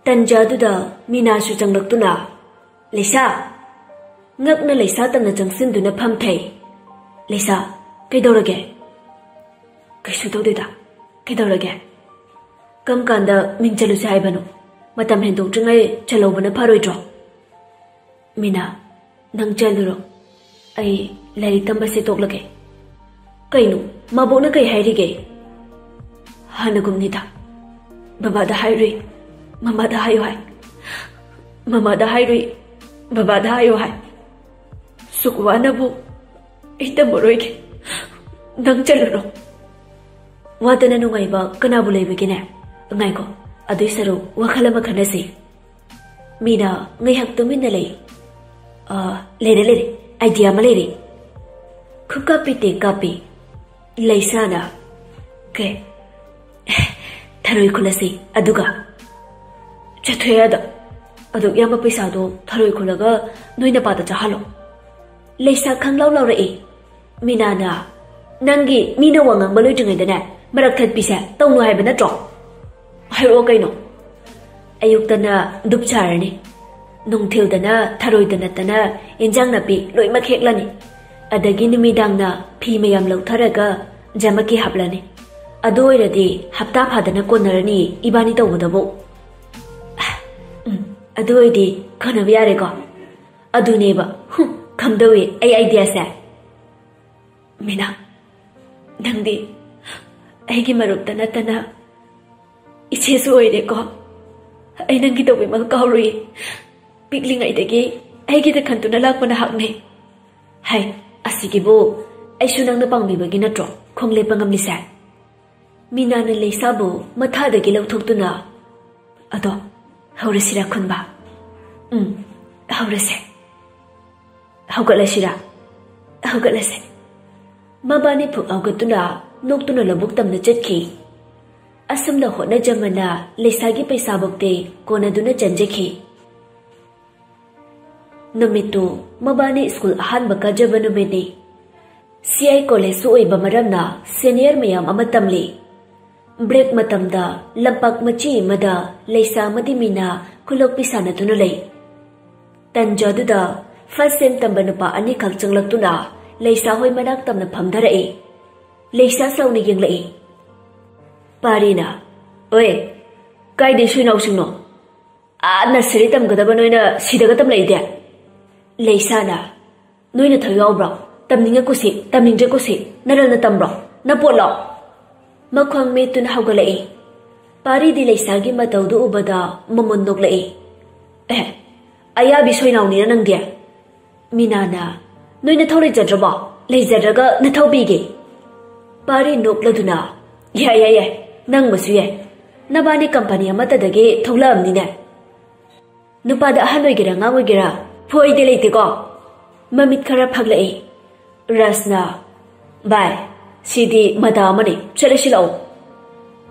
ꯇꯟꯖꯥꯗꯨꯗ ꯃꯤꯅꯥꯁꯨ ꯆꯪꯂꯛꯇꯨꯅ, "ꯂꯩꯁꯥ!" ꯉꯛꯅ ꯂꯩꯁꯥ ꯇꯝꯅ ꯆꯪꯁꯤꯟꯗꯨꯅ ꯐꯝꯊꯩ꯫ "ꯂꯩꯁꯥ, ꯀꯩꯗꯧꯔꯒꯦ?" "ꯀꯩꯁꯨ ꯇꯧꯗꯦꯗ꯫ ꯀꯩꯗꯧꯔꯒꯦ? ꯀꯔꯝ ꯀꯥꯟꯗ ꯃꯤꯡ ꯆꯜꯂꯨꯁꯦ ꯍꯥꯏꯕꯅꯣ? ꯃꯇꯝ ꯍꯦꯟꯗꯣꯛꯇ꯭ꯔꯤꯉꯩ ꯆꯜꯍꯧꯕꯅ ꯐꯔꯣꯏꯗ꯭ꯔꯣ?" "ꯃꯤꯅꯥ, ꯅꯪ ꯆꯠꯂꯨꯔꯣ꯫ ꯑꯩ ꯂꯥꯏꯔꯤꯛ ꯇꯝꯕꯁꯦ ꯇꯣꯛꯂꯒꯦ꯫" "ꯀꯩꯅꯣ? ꯃꯕꯣꯛꯅ ꯀꯩ ꯍꯥꯏꯔꯤꯒꯦ?" "ꯍꯥꯟꯅꯒꯨꯝꯅꯤꯗ꯫ ꯕꯕꯥꯗ ꯍꯥꯏꯔꯨꯏ, ꯃꯃꯥꯗ ꯍꯥꯏꯌꯨ ꯍꯥꯏ꯫ ꯃꯃꯥꯗ ꯍꯥꯏꯔꯨꯏ, ꯕꯕꯥꯗ ꯍꯥꯏꯌꯨ ꯍꯥꯏ꯫ ꯁꯨꯛ ꯋꯥꯅꯕꯨ ꯑꯩ ꯇꯝꯃꯔꯣꯏꯒꯦ꯫ ꯅꯪ ꯆꯠꯂꯨꯔꯣ꯫" "ꯋꯥꯗꯅ ꯅꯨꯡꯉꯥꯏꯕ ꯀꯅꯥꯕꯨ ꯂꯩꯕꯒꯦꯅꯦ? ꯉꯥꯏꯈꯣ, ꯑꯗꯨꯏ ꯁꯔꯨꯛ ꯋꯥꯈꯜ ꯑꯃ ꯈꯟꯅꯁꯤ꯫" ꯃꯤꯅ ꯉꯥꯏꯍꯥꯛ ꯇꯨꯃꯤꯟꯅ ꯂꯩ꯫ "ꯑ, ꯂꯩꯔꯦ, ꯂꯩꯔꯦ꯫ ꯑꯥꯏꯗꯤꯌꯥ ꯑꯃ ꯂꯩꯔꯦ꯫" ꯈꯨꯀꯥꯞ ꯄꯤꯇꯦꯛ ꯀꯥꯞꯄꯤ꯫ ꯂꯩꯁꯥꯅ, "ꯀꯩ?" "ꯊꯔꯣꯏ ꯈꯨꯜꯂꯁꯤ, ꯑꯗꯨꯒ꯫" "ꯆꯠꯊꯣꯛꯑꯦ ꯑꯗ꯫ ꯑꯗꯨꯛ ꯌꯥꯝꯕ ꯄꯩꯁꯥꯗꯣ ꯊꯔꯣꯏ ꯈꯨꯜꯂꯒ ꯅꯣꯏ ꯅꯄꯥꯗ ꯆꯥꯍꯜꯂꯣ꯫" ꯂꯩꯁꯥ ꯈꯪꯂꯥꯎ ꯂꯥꯎꯔꯛꯏ꯫ ꯃꯤꯅꯥꯅ, "ꯅꯪꯒꯤ ꯃꯤꯅ ꯋꯥ ꯉꯥꯡꯕ ꯂꯣꯏꯗ꯭ꯔꯤꯉꯩꯗꯅꯦ, ꯃꯔꯛ ꯊꯠꯄꯤꯁꯦ ꯇꯧꯅꯨ ꯍꯥꯏꯕ ꯅꯠꯇ꯭ꯔꯣ? ꯍꯥꯏꯔꯛꯑꯣ ꯀꯩꯅꯣ?" "ꯑꯌꯨꯛꯇꯅ ꯗꯨꯞ ꯁꯥꯔꯅꯤ, ꯅꯨꯡꯊꯤꯜꯗꯅ ꯊꯔꯣꯏꯗ ꯅꯠꯇꯅ ꯏꯟꯖꯥꯡ ꯅꯥꯄꯤ ꯂꯣꯏꯃꯛ ꯍꯦꯛꯂꯅꯤ, ꯑꯗꯒꯤ ꯅꯨꯃꯤꯗꯥꯡꯅ ꯐꯤ ꯃꯌꯥꯝ ꯂꯧꯊꯔꯒ ꯖꯃꯀꯤ ꯍꯥꯞꯂꯅꯤ꯫ ꯑꯗꯨ ꯑꯣꯏꯔꯗꯤ ꯍꯞꯇꯥ ꯐꯥꯗꯅ ꯀꯣꯟꯅꯔꯅꯤ ꯏꯕꯥꯅꯤ ꯇꯧꯕꯗꯕꯨ꯫" "ꯎꯝ, ꯑꯗꯨ ꯑꯣꯏꯔꯗꯤ ꯀꯣꯟꯅꯕ ꯌꯥꯔꯦꯀꯣ?" "ꯑꯗꯨꯅꯦꯕ, ꯍꯨꯝ, ꯈꯝꯗꯧꯏ ꯑꯩ ꯑꯥꯏꯗꯤꯌꯥꯁꯦ꯫" "ꯃꯤꯅꯥ, ꯅꯪꯗꯤ ꯑꯩꯒꯤ ꯃꯔꯨꯞꯇ ꯅꯠꯇꯅ ꯏꯆꯦꯁꯨ ꯑꯣꯏꯔꯦꯀꯣ꯫ ꯑꯩ ꯅꯪꯒꯤ ꯇꯧꯕꯤꯃꯜ ꯀꯥꯎꯔꯨꯏ꯫ ꯄꯤꯛꯂꯤꯉꯩꯗꯒꯤ ꯑꯩꯒꯤꯗ ꯈꯟꯗꯨꯅ ꯂꯥꯛꯄ ꯅꯍꯥꯛꯅꯦ꯫ ꯍꯥꯏ, ꯑꯁꯤꯒꯤꯕꯨ ꯑꯩꯁꯨ ꯅꯪꯅ ꯄꯥꯡꯕꯤꯕꯒꯤ ꯅꯠꯇ꯭ꯔꯣ ꯈꯣꯡ ꯂꯦꯞꯄ ꯉꯝꯂꯤꯁꯦ?" ꯃꯤꯅꯥꯅ ꯂꯩꯁꯥꯕꯨ ꯃꯊꯥꯗꯒꯤ ꯂꯧꯊꯣꯛꯇꯨꯅ, "ꯑꯗꯣ ꯍꯧꯔꯁꯤꯔꯥ ꯈꯨꯟꯕ?" "ꯎꯝ, ꯍꯧꯔꯁꯦ꯫" "ꯍꯧꯒꯠꯂꯁꯤꯔꯥ?" "ꯍꯧꯒꯠꯂꯁꯦ꯫" ꯃꯕꯥꯅꯤ ꯐꯨꯛ ꯍꯧꯒꯠꯇꯨꯅ ꯅꯣꯛꯇꯨꯅ ꯂꯧꯕꯨꯛ ꯇꯝꯅ ꯆꯠꯈꯤ꯫ ꯑꯁꯨꯝꯅ ꯍꯣꯠꯅꯖꯃꯟꯅ ꯂꯩꯁꯥꯒꯤ ꯄꯩꯁꯥꯕꯨꯛꯇꯤ ꯀꯣꯟꯅꯗꯨꯅ ꯆꯟꯖꯈꯤ꯫ ꯅꯨꯃꯤꯠꯇꯨ ꯃꯕꯥꯅꯤ ꯁ꯭ꯀꯨꯜ ꯑꯍꯥꯟꯕ ꯀꯥꯖꯕ ꯅꯨꯃꯤꯠꯅꯤ꯫ ꯁꯤ ꯑꯥꯏ ꯀꯣꯂꯦꯖꯁꯨ ꯑꯣꯏꯕ ꯃꯔꯝꯅ ꯁꯦꯅꯤꯌꯔ ꯃꯌꯥꯝ ꯑꯃ ꯇꯝꯂꯤ꯫ ꯕ꯭ꯔꯦꯛ ꯃꯇꯝꯗ ꯂꯝꯄꯥꯛ ꯃꯆꯤ ꯑꯃꯗ ꯂꯩꯁꯥ ꯑꯃꯗꯤ ꯃꯤꯅꯥ ꯈꯨꯂꯣꯛꯄꯤ ꯁꯥꯟꯅꯗꯨꯅ ꯂꯩ꯫ ꯇꯟꯖꯥꯗꯨꯗ ꯐꯥꯔꯁ ꯁꯦꯝ ꯇꯝꯕ ꯅꯨꯄꯥ ꯑꯅꯤꯈꯛ ꯆꯪꯂꯛꯇꯨꯅ ꯂꯩꯁꯥ ꯍꯣꯏ ꯃꯅꯥꯛ ꯇꯝꯅ ꯐꯝꯊꯔꯛꯏ꯫ ꯂꯩꯁꯥ ꯁꯥꯎꯅ ꯌꯦꯡꯂꯛꯏ꯫ ꯄꯥꯔꯤꯅ, "ꯑꯣꯏ, ꯀꯥꯏꯗꯩ ꯁꯣꯏꯅꯥꯎꯁꯤꯡꯅꯣ? ꯑꯥ ꯅꯁꯔꯤ ꯇꯝꯒꯗꯕ ꯅꯣꯏꯅ ꯁꯤꯗꯒ ꯇꯝꯂꯛꯏꯗꯦ?" ꯂꯩꯁꯥꯅ, "ꯅꯣꯏꯅ ꯊꯧ ꯌꯥꯎꯕ꯭ꯔꯣ? ꯇꯝꯅꯤꯡꯉꯛꯀꯨꯁꯤ, ꯇꯝꯅꯤꯡꯗ꯭ꯔꯦꯀꯨꯁꯤ, ꯅꯔꯜꯅ ꯇꯝꯕ꯭ꯔꯣ? ꯅꯄꯣꯠꯂꯣ?" ꯃꯈ꯭ꯋꯥꯡ ꯃꯦꯠꯇꯨꯅ ꯍꯧꯒꯠꯂꯛꯏ꯫ ꯄꯥꯔꯤꯗꯤ ꯂꯩꯁꯥꯒꯤ ꯃꯇꯧꯗꯨ ꯎꯕꯗ ꯃꯃꯨꯟ ꯅꯣꯛꯂꯛꯏ꯫ "ꯑꯦ, ꯑꯌꯥꯕꯤ ꯁꯣꯏꯅꯥꯎꯅꯤꯅ ꯅꯪꯗꯤ?" ꯃꯤꯅꯥꯅ, "ꯅꯣꯏ ꯅꯊꯧ ꯂꯩꯖꯗ꯭ꯔꯕꯣ? ꯂꯩꯖꯗ꯭ꯔꯒ ꯅꯊꯧ ꯄꯤꯒꯦ?" ꯄꯥꯔꯤ ꯅꯣꯛꯂꯗꯨꯅ, "ꯌꯥꯏ, ꯌꯥꯏ, ꯌꯥꯏ, ꯅꯪꯕꯁꯨ ꯌꯥꯏ꯫ ꯅꯕꯥꯅꯤ ꯀꯝꯄꯅꯤ ꯑꯃꯠꯇꯗꯒꯤ ꯊꯣꯛꯂꯛꯑꯕꯅꯤꯅꯦ꯫ ꯅꯨꯄꯥꯗ ꯑꯍꯟ ꯑꯣꯏꯒꯦꯔꯥ ꯑꯉꯥꯡ ꯑꯣꯏꯒꯦꯔꯥ ꯐꯣꯏꯗꯦ ꯂꯩꯇꯦꯀꯣ?" ꯃꯃꯤꯠ ꯈꯔ ꯐꯛꯂꯛꯏ꯫ ꯔꯥꯖꯅ, "ꯚꯥꯏ, ꯁꯤꯗꯤ ꯃꯇꯥ ꯑꯃꯅꯤ, ꯆꯠꯂꯁꯤ ꯂꯥꯛꯑꯣ꯫"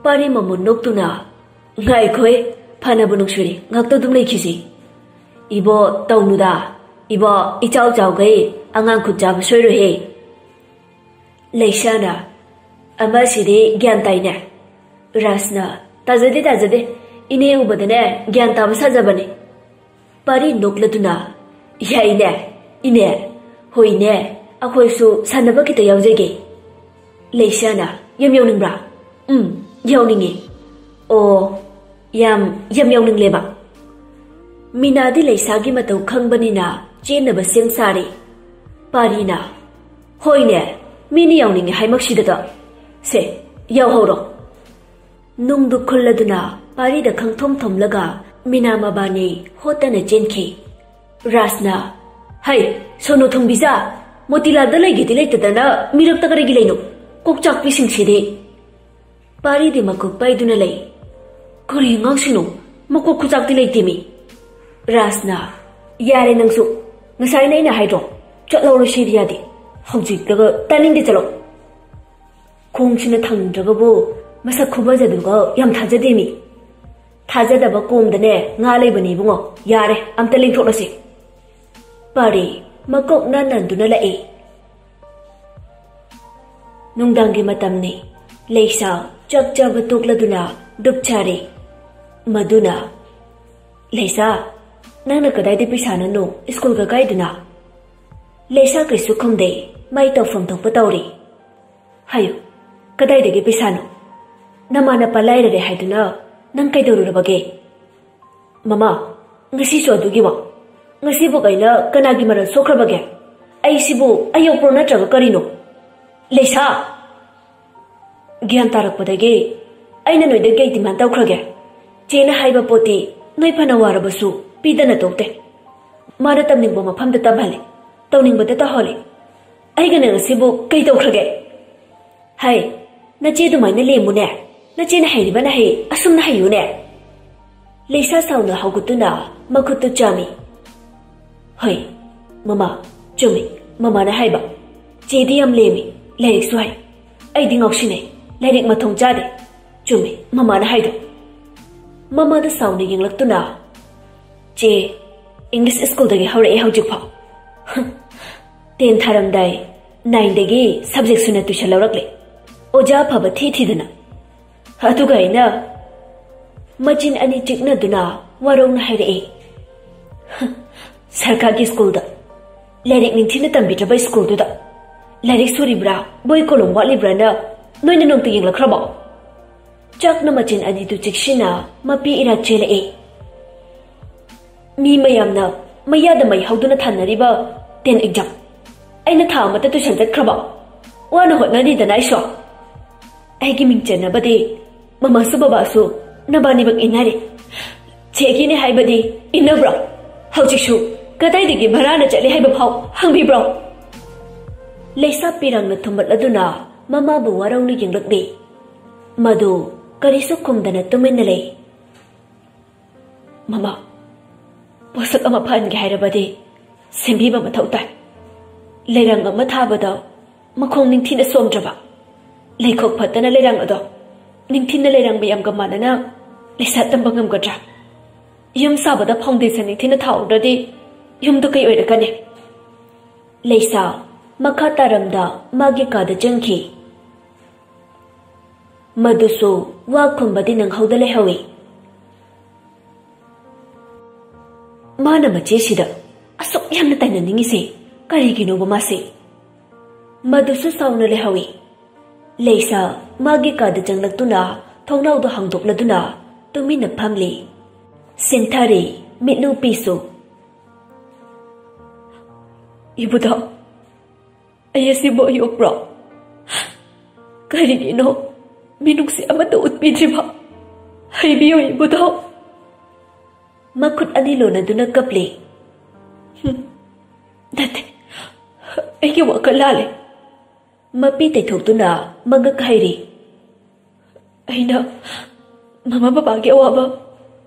ꯄꯥꯔꯤ ꯃꯃꯨꯟ ꯅꯣꯛꯇꯨꯅ, "ꯉꯥꯏꯈꯣꯍꯦ, ꯐꯅꯕꯨ ꯅꯨꯡꯁꯤꯔꯤ, ꯉꯥꯛꯇ ꯑꯗꯨꯝ ꯂꯩꯈꯤꯁꯤ꯫ ꯏꯕꯣ, ꯇꯧꯅꯨꯗ, ꯏꯕꯣ, ꯏꯆꯥꯎ ꯆꯥꯎꯈꯩ ꯑꯉꯥꯡ ꯈꯨꯠ ꯆꯥꯕ ꯁꯣꯏꯔꯣꯏꯍꯦ꯫" ꯂꯩꯁꯥꯅ, "ꯑꯃꯁꯤꯗꯤ ꯒ꯭ꯌꯥꯟ ꯇꯥꯏꯅꯦ꯫" ꯔꯥꯖꯅ, "ꯇꯥꯖꯗꯦ, ꯇꯥꯖꯗꯦ, ꯏꯅꯦ ꯎꯕꯗꯅꯦ ꯒ꯭ꯌꯥꯟ ꯇꯥꯕ ꯁꯥꯖꯕꯅꯦ꯫" ꯄꯥꯔꯤ ꯅꯣꯛꯂꯗꯨꯅ, "ꯌꯥꯏꯅꯦ, ꯏꯅꯦ, ꯍꯣꯏꯅꯦ, ꯑꯩꯈꯣꯏꯁꯨ ꯁꯥꯟꯅꯕ ꯈꯤꯇ ꯌꯥꯎꯖꯒꯦ꯫" ꯂꯩꯁꯥꯅ, "ꯌꯥꯝ ꯌꯥꯎꯅꯤꯡꯕ꯭ꯔꯥ?" "ꯎꯝ, ꯌꯥꯎꯅꯤꯡꯉꯤ꯫" "ꯑꯣ, ꯌꯥꯝ, ꯌꯥꯝ ꯌꯥꯎꯅꯤꯡꯂꯦꯕ꯫" ꯃꯤꯅꯥꯗꯤ ꯂꯩꯁꯥꯒꯤ ꯃꯇꯧ ꯈꯪꯕꯅꯤꯅ ꯆꯦꯟꯅꯕ ꯁꯦꯝ ꯁꯥꯔꯤ꯫ ꯄꯥꯔꯤꯅ, "ꯍꯣꯏꯅꯦ, ꯃꯤꯅ ꯌꯥꯎꯅꯤꯡꯉꯤ ꯍꯥꯏꯃꯛꯁꯤꯗꯗꯣ꯫ ꯁꯦ, ꯌꯥꯎꯍꯧꯔꯣ꯫" ꯅꯨꯡꯗꯨ ꯈꯨꯜꯂꯗꯨꯅ ꯄꯥꯔꯤꯗ ꯈꯪꯊꯣꯝ ꯊꯣꯝꯂꯒ ꯃꯤꯅꯥ ꯃꯕꯥꯅꯤ ꯍꯣꯠꯇꯅ ꯆꯦꯟꯈꯤ꯫ ꯔꯥꯖꯅ, "ꯍꯩ, ꯁꯣꯅꯣ ꯊꯨꯡꯕꯤꯖꯥ, ꯃꯣꯇꯤꯂꯥꯜꯗ ꯂꯩꯒꯦꯗꯤ ꯂꯩꯇꯗꯅ ꯃꯤꯔꯛꯇ ꯀꯔꯤꯒꯤ ꯂꯩꯅꯣ? ꯀꯣꯛ ꯆꯥꯛꯄꯤꯁꯤꯡꯁꯤꯗꯤ꯫" ꯄꯥꯔꯤꯗꯤ ꯃꯀꯣꯛ ꯄꯥꯏꯗꯨꯅ ꯂꯩ꯫ "ꯀꯔꯤ ꯑꯉꯥꯡꯁꯤꯡꯅꯣ? ꯃꯀꯣꯛ ꯈꯨꯆꯥꯛꯇꯤ ꯂꯩꯇꯦꯃꯤ꯫" ꯔꯥꯖꯅ, "ꯌꯥꯔꯦ ꯅꯪꯁꯨ, ꯉꯁꯥꯏꯅ ꯑꯩꯅ ꯍꯥꯏꯗ꯭ꯔꯣ, ꯆꯠꯍꯧꯔꯣ ꯁꯤꯗꯤ ꯌꯥꯗꯦ꯫ ꯍꯧꯖꯤꯛꯇꯒ ꯇꯥꯅꯤꯡꯗꯦ, ꯆꯠꯂꯣ꯫" ꯈꯣꯡꯁꯤꯅ ꯊꯥꯡꯗ꯭ꯔꯒꯕꯨ ꯃꯁꯛ ꯈꯨꯐꯖꯗꯨꯒ ꯌꯥꯝ ꯊꯥꯖꯗꯦ ꯃꯤ꯫ ꯊꯥꯖꯗꯕ ꯀꯣꯝꯗꯅꯦ ꯉꯥ ꯂꯩꯕꯅꯤ ꯏꯕꯨꯡꯉꯣ꯫ ꯌꯥꯔꯦ, ꯑꯝꯇ ꯂꯦꯡꯊꯣꯛꯂꯁꯤ꯫ ꯄꯥꯔꯤ ꯃꯀꯣꯛꯅ ꯅꯟꯗꯨꯅ ꯂꯥꯛꯏ꯫ ꯅꯨꯡꯗꯥꯡꯒꯤ ꯃꯇꯝꯅꯤ꯫ ꯂꯩꯁꯥ ꯆꯥꯛ ꯆꯥꯕ ꯇꯣꯛꯂꯗꯨꯅ ꯗꯨꯞ ꯆꯥꯔꯤ꯫ ꯃꯗꯨꯅ, "ꯂꯩꯁꯥ, ꯅꯪꯅ ꯀꯗꯥꯏꯗ ꯄꯩꯁꯥꯅꯅꯣ ꯁ꯭ꯀꯨꯜꯒ ꯀꯥꯏꯗꯨꯅ?" ꯂꯩꯁꯥ ꯀꯩꯁꯨ ꯈꯨꯝꯗꯦ, ꯃꯥꯏ ꯇꯧꯐꯝ ꯊꯣꯛꯄ ꯇꯧꯔꯤ꯫ "ꯍꯥꯏꯌꯨ, ꯀꯗꯥꯏꯗꯒꯤ ꯄꯩꯁꯥꯅꯣ? ꯅꯃꯥ ꯅꯄꯥ ꯂꯥꯏꯔꯔꯦ ꯍꯥꯏꯗꯨꯅ ꯅꯪ ꯀꯩꯗꯧꯔꯨꯔꯕꯒꯦ?" "ꯃꯃꯥ, ꯉꯁꯤꯁꯨ ꯑꯗꯨꯒꯤ ꯋꯥ? ꯉꯁꯤꯕꯨ ꯀꯩꯅ ꯀꯅꯥꯒꯤ ꯃꯔꯜ ꯁꯣꯛꯈ꯭ꯔꯕꯒꯦ? ꯑꯩꯁꯤꯕꯨ ꯑꯌꯣꯛꯄ꯭ꯔꯣ ꯅꯠꯇ꯭ꯔꯒ ꯀꯔꯤꯅꯣ?" "ꯂꯩꯁꯥ!" "ꯒ꯭ꯌꯥꯟ ꯇꯥꯔꯛꯄꯗꯒꯤ ꯑꯩꯅ ꯅꯣꯏꯗ ꯀꯩ ꯗꯤꯃꯥꯟ ꯇꯧꯈ꯭ꯔꯒꯦ? ꯆꯦꯅ ꯍꯥꯏꯕ ꯄꯣꯠꯇꯤ ꯅꯣꯏ ꯐꯅ ꯋꯥꯔꯕꯁꯨ ꯄꯤꯗꯅ ꯇꯣꯛꯇꯦ꯫ ꯃꯥꯅ ꯇꯝꯅꯤꯡꯕ ꯃꯐꯝꯗ ꯇꯝꯍꯜꯂꯤ, ꯇꯧꯅꯤꯡꯕꯗ ꯇꯧꯍꯜꯂꯤ꯫ ꯑꯩꯒꯅ ꯉꯁꯤꯕꯨ ꯀꯩ ꯇꯧꯈ꯭ꯔꯒꯦ? ꯍꯥꯏ, ꯅꯆꯦ ꯑꯗꯨꯃꯥꯏꯅ ꯂꯦꯝꯃꯨꯅꯦ꯫ ꯅꯆꯦꯅ ꯍꯩꯔꯤꯕ ꯅꯍꯩ ꯑꯁꯨꯝꯅ ꯍꯩꯌꯨꯅꯦ꯫" ꯂꯩꯁꯥ ꯁꯥꯎꯅ ꯍꯧꯒꯠꯇꯨꯅ ꯃꯈꯨꯠꯇꯨ ꯆꯥꯝꯃꯤ꯫ "ꯍꯣꯏ, ꯃꯃꯥ, ꯆꯨꯝꯃꯤ꯫ ꯃꯃꯥꯅ ꯍꯥꯏꯕ꯫ ꯆꯦꯗꯤ ꯌꯥꯝ ꯂꯦꯝꯃꯤ, ꯂꯥꯏꯔꯤꯛꯁꯨ ꯍꯩ꯫ ꯑꯩꯗꯤ ꯉꯥꯎꯁꯤꯟꯅꯩ, ꯂꯥꯏꯔꯤꯛ ꯃꯊꯣꯡ ꯆꯥꯗꯦ꯫ ꯆꯨꯝꯃꯤ, ꯃꯃꯥꯅ ꯍꯥꯏꯗꯣ꯫" ꯃꯃꯥꯗ ꯁꯥꯎꯅ ꯌꯦꯡꯂꯛꯇꯨꯅ, "ꯆꯦ, ꯏꯪꯂꯤꯁ ꯁ꯭ꯀꯨꯜꯗꯒꯤ ꯍꯧꯔꯛꯑꯦ ꯍꯧꯖꯤꯛꯐꯥꯎ꯫ ꯇꯦꯟ ꯊꯥꯔꯝꯗꯥꯏ ꯅꯥꯏꯟꯗꯒꯤ ꯁꯕꯖꯦꯛ ꯁꯨꯅ ꯇ꯭ꯌꯨꯁꯟ ꯂꯧꯔꯛꯂꯦ꯫ ꯑꯣꯖꯥ ꯑꯐꯕ ꯊꯤ ꯊꯤꯗꯅ꯫ ꯑꯗꯨꯒ ꯑꯩꯅ..." ꯃꯆꯤꯟ ꯑꯅꯤ ꯆꯤꯛꯅꯗꯨꯅ ꯋꯥꯔꯧꯅ ꯍꯥꯏꯔꯛꯏ꯫ "ꯁꯔꯀꯥꯔꯒꯤ ꯁ꯭ꯀꯨꯜꯗ, ꯂꯥꯏꯔꯤꯛ ꯅꯤꯡꯊꯤꯅ ꯇꯝꯕꯤꯗ꯭ꯔꯕ ꯁ꯭ꯀꯨꯜꯗꯨꯗ ꯂꯥꯏꯔꯤꯛ ꯁꯨꯔꯤꯕ꯭ꯔꯥ, ꯕꯣꯏ ꯀꯣꯂꯣꯝ ꯋꯥꯠꯂꯤꯕ꯭ꯔꯥꯅ ꯅꯣꯏꯅ ꯅꯣꯡꯇ ꯌꯦꯡꯂꯛꯈ꯭ꯔꯕꯣ?" ꯆꯥꯛꯅ ꯃꯆꯤꯟ ꯑꯅꯤꯗꯨ ꯆꯤꯛꯁꯤꯟꯅ ꯃꯄꯤ ꯏꯔꯥ ꯆꯦꯜꯂꯛꯏ꯫ "ꯃꯤ ꯃꯌꯥꯝꯅ ꯃꯌꯥꯗ ꯃꯩ ꯍꯧꯗꯨꯅ ꯊꯥꯅꯔꯤꯕ ꯇꯦꯟ ꯑꯦꯛꯖꯥꯝ, ꯑꯩꯅ ꯊꯥ ꯑꯃꯇ ꯇ꯭ꯌꯨꯁꯟ ꯆꯠꯈ꯭ꯔꯕ? ꯋꯥꯅ ꯍꯣꯠꯅꯔꯤꯗꯅ ꯑꯩꯁꯨ꯫ ꯑꯩꯒꯤ ꯃꯤꯡ ꯆꯟꯅꯕꯗꯤ ꯃꯃꯥꯁꯨ ꯕꯕꯥꯁꯨ ꯅꯕꯥꯅꯤꯃꯛ ꯏꯟꯅꯔꯦ꯫ ꯆꯦꯒꯤꯅꯦ ꯍꯥꯏꯕꯗꯤ ꯏꯟꯅꯕ꯭ꯔꯣ? ꯍꯧꯖꯤꯛꯁꯨ ꯀꯗꯥꯏꯗꯒꯤ ꯚꯔꯥꯅ ꯆꯠꯂꯤ ꯍꯥꯏꯕ ꯐꯥꯎ ꯍꯪꯕꯤꯕ꯭ꯔꯣ?" ꯂꯩꯁꯥ ꯄꯤꯔꯥꯡꯅ ꯊꯨꯝꯕꯠꯂꯗꯨꯅ ꯃꯃꯥꯕꯨ ꯋꯥꯔꯧꯅ ꯌꯦꯡꯂꯛꯂꯤ꯫ ꯃꯗꯨ ꯀꯔꯤꯁꯨ ꯈꯨꯝꯗꯅ ꯇꯨꯃꯤꯟꯅ ꯂꯩ꯫ "ꯃꯃꯥ, ꯄꯣꯠꯁꯛ ꯑꯃ ꯐꯍꯟꯒꯦ ꯍꯥꯏꯔꯕꯗꯤ ꯁꯦꯝꯕꯤꯕ ꯃꯊꯧ ꯇꯥꯏ꯫ ꯂꯩꯔꯪ ꯑꯃ ꯊꯥꯕꯗ ꯃꯈꯣꯡ ꯅꯤꯡꯊꯤꯅ ꯁꯣꯝꯗ꯭ꯔꯕ, ꯂꯩꯈꯣꯛ ꯐꯠꯇꯅ ꯂꯩꯔꯪ ꯑꯗꯣ ꯅꯤꯡꯊꯤꯅ ꯂꯩꯔꯥꯡ ꯃꯌꯥꯝꯒ ꯃꯥꯟꯅꯅ ꯂꯩꯁꯥ ꯇꯝꯕ ꯉꯝꯒꯗ꯭ꯔꯥ? ꯌꯨꯝ ꯁꯥꯕꯗ ꯐꯥꯎꯟꯗꯦꯁꯟ ꯅꯤꯡꯊꯤꯅ ꯊꯥꯍꯧꯗ꯭ꯔꯗꯤ ꯌꯨꯝꯗꯨ ꯀꯩ ꯑꯣꯏꯔꯛꯀꯅꯤ? ꯂꯩꯁꯥ ꯃꯈꯥ ꯇꯥꯔꯝꯗ ꯃꯥꯒꯤ ꯀꯥꯗ ꯆꯪꯈꯤ꯫ ꯃꯗꯨꯁꯨ ꯋꯥ ꯈꯨꯝꯕꯗꯤ ꯅꯪꯍꯧꯗ ꯂꯩꯍꯧꯏ꯫ ꯃꯥꯅ ꯃꯆꯦꯁꯤꯗ ꯑꯁꯨꯛ ꯌꯥꯝꯅ ꯇꯥꯏꯅꯅꯤꯡꯉꯤꯁꯦ ꯀꯔꯤꯒꯤꯅꯣꯕ ꯃꯥꯁꯦ? ꯃꯗꯨꯁꯨ ꯁꯥꯎꯅ ꯂꯩꯍꯧꯏ꯫ ꯂꯩꯁꯥ ꯃꯥꯒꯤ ꯀꯥꯗ ꯆꯪꯂꯛꯇꯨꯅ ꯊꯣꯡꯅꯥꯎꯗꯨ ꯍꯥꯡꯗꯣꯛꯂꯗꯨꯅ ꯇꯨꯃꯤꯟꯅ ꯐꯝꯂꯤ꯫ ꯁꯤꯟꯊꯔꯤ ꯃꯤꯠꯅꯨꯄꯤꯁꯨ꯫ "ꯏꯕꯨꯙꯧ, ꯑꯩ ꯑꯁꯤꯕꯨ ꯑꯌꯣꯛꯄ꯭ꯔꯣ? ꯀꯔꯤꯒꯤꯅꯣ ꯃꯤꯅꯨꯡꯁꯤ ꯑꯃꯠꯇ ꯎꯠꯄꯤꯗ꯭ꯔꯤꯕ? ꯍꯥꯏꯕꯤꯌꯨ ꯏꯕꯨꯙꯧ꯫" ꯃꯈꯨꯠ ꯑꯅꯤ ꯂꯣꯟꯅꯗꯨꯅ ꯀꯞꯂꯤ꯫ "ꯍꯨꯝ, ꯅꯠꯇꯦ, ꯑꯩꯒꯤ ꯋꯥꯈꯜ ꯂꯥꯜꯂꯦ꯫" ꯃꯄꯤ ꯇꯩꯊꯣꯛꯇꯨꯅ ꯃꯉꯛ ꯍꯩꯔꯤ꯫ "ꯑꯩꯅ ꯃꯃꯥ ꯕꯕꯥꯒꯤ ꯑꯋꯥꯕ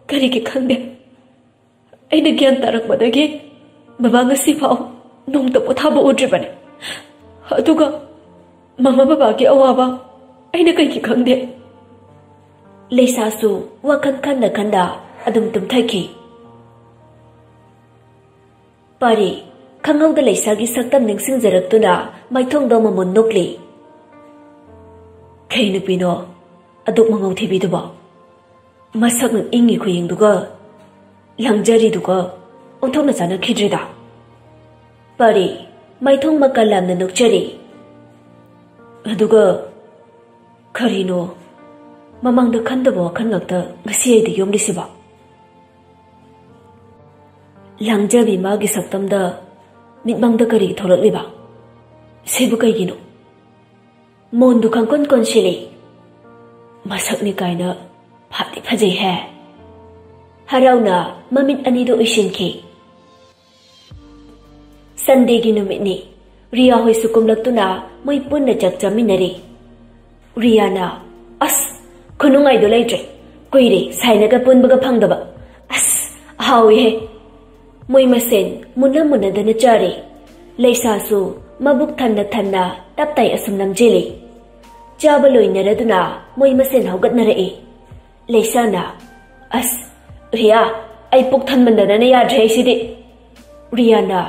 ꯀꯔꯤꯒꯤ ꯈꯪꯗꯦ? ꯑꯩꯅ ꯒ꯭ꯌꯥꯟ ꯇꯥꯔꯛꯄꯗꯒꯤ ꯕꯕꯥ ꯉꯁꯤ ꯐꯥꯎ ꯅꯣꯡꯃꯇ ꯄꯣꯊꯥꯕ ꯎꯗ꯭ꯔꯤꯕꯅꯤ꯫ ꯑꯗꯨꯒ ꯃꯃꯥ ꯕꯕꯥꯒꯤ ꯑꯋꯥꯕ ꯑꯩꯅ ꯀꯩꯒꯤ ꯈꯪꯗꯦ?" ꯂꯩꯁꯥꯁꯨ ꯋꯥꯈꯜ ꯈꯟꯅ ꯈꯟꯅ ꯑꯗꯨꯝ ꯇꯨꯝꯊꯈꯤ꯫ ꯄꯥꯔꯤ, ꯈꯪꯍꯧꯗ ꯂꯩꯁꯥꯒꯤ ꯁꯛꯇꯝ ꯅꯤꯡꯁꯤꯡꯖꯔꯛꯇꯨꯅ ꯃꯥꯏꯊꯣꯡꯗꯣ ꯃꯃꯨꯟ ꯅꯣꯛꯂꯤ꯫ "ꯀꯩ ꯅꯨꯄꯤꯅꯣ ꯑꯗꯨꯛ ꯃꯉꯧ ꯊꯤꯕꯤꯗꯨꯕꯣ? ꯃꯁꯛꯅ ꯏꯪꯉꯤ ꯈꯨꯌꯦꯡꯗꯨꯒ ꯂꯪꯖꯔꯤꯗꯨꯒ ꯑꯣꯟꯊꯣꯛꯅ ꯆꯥꯟꯅꯈꯤꯗ꯭ꯔꯦꯗ꯫" ꯄꯥꯔꯤ, ꯃꯥꯏꯊꯣꯡ ꯃꯀꯥ ꯂꯥꯝꯅ ꯅꯣꯛꯆꯔꯤ꯫ ꯑꯗꯨꯒ ꯀꯔꯤꯅꯣ ꯃꯃꯥꯡꯗ ꯈꯟꯗꯕ ꯋꯥꯈꯜ ꯉꯥꯛꯇ ꯉꯁꯤ ꯑꯩꯗ ꯌꯣꯝꯂꯤꯁꯤꯕꯣ? ꯂꯥꯡꯖꯕꯤ ꯃꯥꯒꯤ ꯁꯛꯇꯝꯗ ꯃꯤꯠꯃꯥꯡꯗ ꯀꯔꯤ ꯊꯣꯛꯂꯛꯂꯤꯕ? ꯁꯤꯕꯨ ꯀꯩꯒꯤꯅꯣ? ꯃꯣꯟꯗꯨ ꯈꯪꯀꯣꯟ ꯀꯣꯟꯁꯤꯜꯂꯤ꯫ ꯃꯁꯛꯅꯤ ꯀꯥꯏꯅ ꯐꯗꯤ ꯐꯖꯩꯍꯦ꯫ ꯍꯔꯥꯎꯅ ꯃꯃꯤꯠ ꯑꯅꯤꯗꯨ ꯎꯏꯁꯤꯟꯈꯤ꯫ ꯁꯟꯗꯦꯒꯤ ꯅꯨꯃꯤꯠꯅꯤ꯫ ꯔꯤꯌꯥ ꯍꯣꯏꯁꯨ ꯀꯨꯝꯂꯛꯇꯨꯅ ꯃꯣꯏ ꯄꯨꯟꯅ ꯆꯥꯛ ꯆꯥꯃꯤꯟꯅꯔꯤ꯫ ꯔꯤꯌꯥꯅ, "ꯑꯁ, ꯈꯨꯅꯨꯡꯉꯥꯏꯗꯣ ꯂꯩꯇ꯭ꯔꯦ꯫ ꯀꯨꯏꯔꯦ ꯁꯥꯏꯅꯒ ꯄꯨꯟꯕꯒ ꯐꯪꯗꯕ꯫ ꯑꯁ, ꯍꯥꯎꯏꯍꯦ꯫" ꯃꯣꯏ ꯃꯁꯦꯟ ꯃꯨꯟꯅ ꯃꯨꯟꯅꯗꯅ ꯆꯥꯔꯤ꯫ ꯂꯩꯁꯥꯁꯨ ꯃꯕꯨꯛ ꯊꯟꯅ ꯊꯟꯅ ꯇꯞꯇꯥꯏ ꯑꯁꯨꯝ ꯅꯝꯖꯤꯜꯂꯤ꯫ ꯆꯥꯕ ꯂꯣꯏꯅꯔꯗꯨꯅ ꯃꯣꯏ ꯃꯁꯦꯟ ꯍꯧꯒꯠꯅꯔꯛꯏ꯫ ꯂꯩꯁꯥꯅ, "ꯑꯁ, ꯔꯤꯌꯥ, ꯑꯩ ꯄꯨꯛ ꯊꯟꯃꯟꯗꯅꯅꯦ ꯌꯥꯗ꯭ꯔꯦ ꯑꯩꯁꯤꯗꯤ꯫" ꯔꯤꯌꯥꯅ,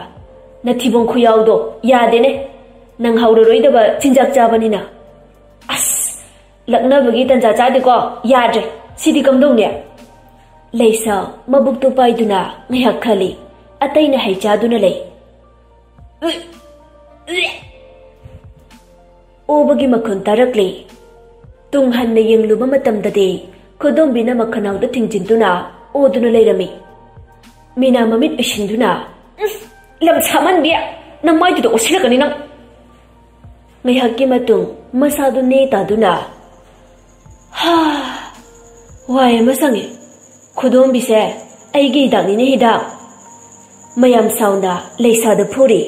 "ꯅꯊꯤꯕꯣꯡ ꯈꯨꯌꯥꯎꯗꯣ ꯌꯥꯗꯦꯅꯦ, ꯅꯪ ꯍꯧꯔꯔꯣꯏꯗꯕ ꯆꯤꯟꯖꯥꯛ ꯆꯥꯕꯅꯤꯅ꯫" "ꯑꯁ, ꯂꯛꯅꯕꯒꯤ ꯇꯟꯖꯥ ꯆꯥꯗꯦꯀꯣ, ꯌꯥꯗ꯭ꯔꯦ, ꯁꯤꯗꯤ ꯀꯝꯗꯧꯅꯤ?" ꯂꯩꯁꯥ ꯃꯕꯨꯛꯇꯨ ꯄꯥꯏꯗꯨꯅ ꯉꯥꯏꯍꯥꯛ ꯈꯜꯂꯤ, ꯑꯇꯩꯅ ꯍꯩ ꯆꯥꯗꯨꯅ ꯂꯩ꯫ ꯑꯣꯕꯒꯤ ꯃꯈꯣꯟ ꯇꯥꯔꯛꯂꯦ꯫ ꯇꯨꯡ ꯍꯟꯅ ꯌꯦꯡꯂꯨꯕ ꯃꯇꯝꯗꯗꯤ ꯈꯨꯗꯣꯝꯕꯤꯅ ꯃꯈꯅꯥꯎꯗ ꯊꯤꯡꯖꯤꯟꯗꯨꯅ ꯑꯣꯗꯨꯅ ꯂꯩꯔꯝꯃꯤ꯫ ꯃꯤꯅꯥ ꯃꯃꯤꯠ ꯎꯏꯁꯤꯟꯗꯨꯅ, "ꯎꯝ, ꯂꯝ ꯁꯥꯃꯟꯕꯤ, ꯅꯃꯥꯏꯗꯨꯗ ꯑꯣꯠꯁꯤꯜꯂꯛꯀꯅꯤ ꯅꯪ!" ꯉꯥꯏꯍꯥꯛꯀꯤ ꯃꯇꯨꯡ ꯃꯁꯥꯗꯨ ꯅꯦ ꯇꯥꯗꯨꯅ, "ꯍꯥ, ꯋꯥꯏ ꯑꯃ ꯁꯪꯉꯦ꯫ ꯈꯨꯗꯣꯝꯕꯤꯁꯦ ꯑꯩꯒꯤ ꯍꯤꯗꯥꯛꯅꯤꯅꯦ, ꯍꯤꯗꯥꯛ!" ꯃꯌꯥꯝ ꯁꯥꯎꯅ ꯂꯩꯁꯥꯗ ꯐꯨꯔꯤ꯫